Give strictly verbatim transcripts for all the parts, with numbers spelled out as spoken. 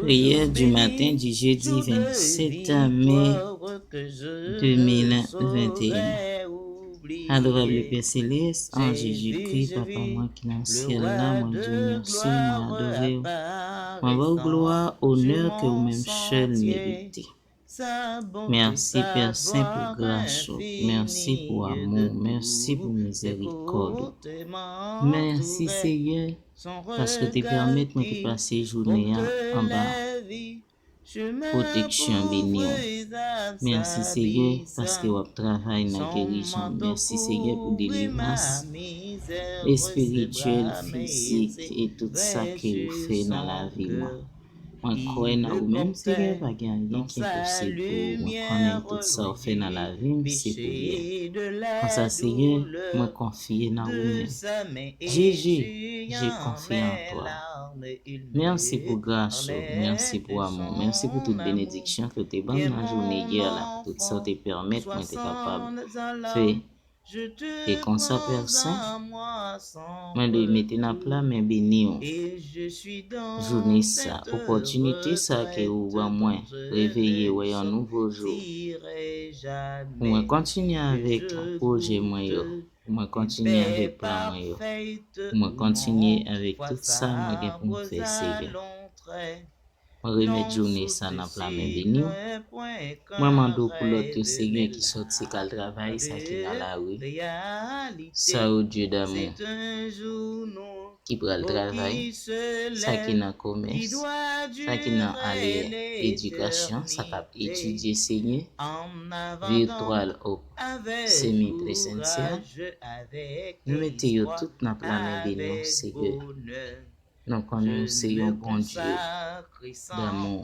Prière du matin du jeudi vingt-sept mai deux mille vingt et un. Adorable Père Céleste, en Jésus-Christ, Papa mwen ki nan syèl la, mwen di w mèsi, mwen adore w. Mwen ba w glwa, onè ke ou menm sèl merite. Mèsi, Pè Sen, pou gras ou. Mèsi pou amou w. Mèsi pou mizèrikòd ou. Mèsi, Seyè, paske w te pèmèt mwen te pase jounen an anba pwoteksyon beni w. Mèsi, Seyè, paske w ap travay nan gerizon m. Mèsi, Seyè, pou delivrans espirityèl, fizik e tout sa ke ou fè nan lavi mwen. Mwen kwè nan ou menm, Seyè, pa gen anyen ki enposib pou ou. Mwen konnen tout sa w fè nan lavi m, se pou byen. Konsa, Seyè, mwen konfye nan ou menm. Jésus, j'ai confié en toi. Mèsi pou gras ou, mèsi pou amou, mèsi pou tout benediksyon ke w te ban m nan jounen yè la, pou tout sa w te pèmèt mwen te kapab fè. E konsa, Pè Sen, mwen dwe mete nan pla men beni w jounen sa, opòtinite sa ke ou ban mwen, reveye wè yon nouvo jou, pou mwen kontinye avèk pwojè mwen yo, pou mwen kontinye avèk plan mwen yo, pou mwen kontinye avèk tout sa mwen gen pou m fè, Seyè. Mwen remèt jounen sa nan pla men beni w. Mwen mande w pou lòt yo, Seyè, ki sòti k al travay, sa ki nan lari. Sa yo, Dye damou, ki pral travay, sa ki nan komès, sa ki nan ale edikasyon, sa k ap etidye, Seyè, virtwal ou semi presansyèl. Nou mete yo tout nan pla men beni w, Seyè. Nou konnen ou se yon Bondye damou,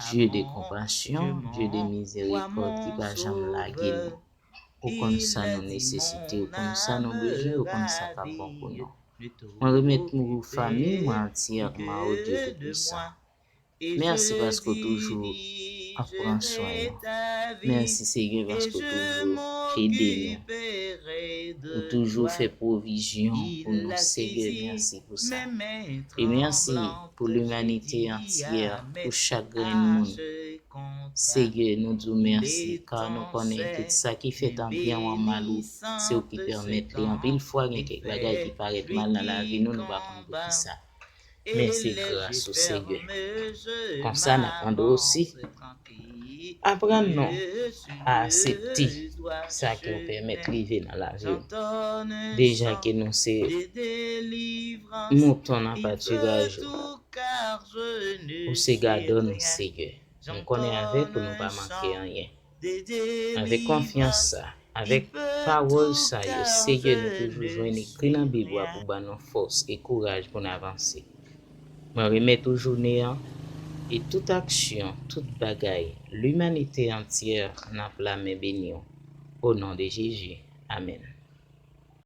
Dye de konpasyon, Dye de mizèrikòd ki pa janm lage nou. Ou konn sa nou nesesite, ou konn sa nou bezwen, ou konn sa k ap bon pou nou. Mwen remèt nou fanmi mwen antyèman, o Dye Toupisan. Mèsi paske w toujou ap pran swen nou. Mèsi, Seyè, paske w toujou ede nou. Ou toujou fè pwovizyon pou nou, Seyè, mèsi pou sa. E mèsi pou limanite antyè, pou chak grenn moun. Seyè, nou di w mèsi, ka nou konnen tout sa ki fèt an byen ou an mal ou, se ou ki pèmèt li. Anpil fwa, gen kèk bagay ki parèt mal nan lavi nou, nou pa konn poukisa. Men se gras ou, Seyè. Konsa, n ap mande w osi, aprann nou a aksepte sa ke w pèmèt rive nan lavi nou. Deja ke nou se mouton nan patiraj ou, ou se gadò nou, Seyè. Nou konnen avèk ou nou pa manke anyen. Avèk konfyans sa, avèk pawòl sa yo, Seyè, nou toujou jwenn ekri nan Bib la pou ban nou fòs e kouraj pou n avanse. Mwen remèt ou jounen an e tout aksyon, tout bagay, limanite antyè nan pla men beni w. O non de Jezi, amèn.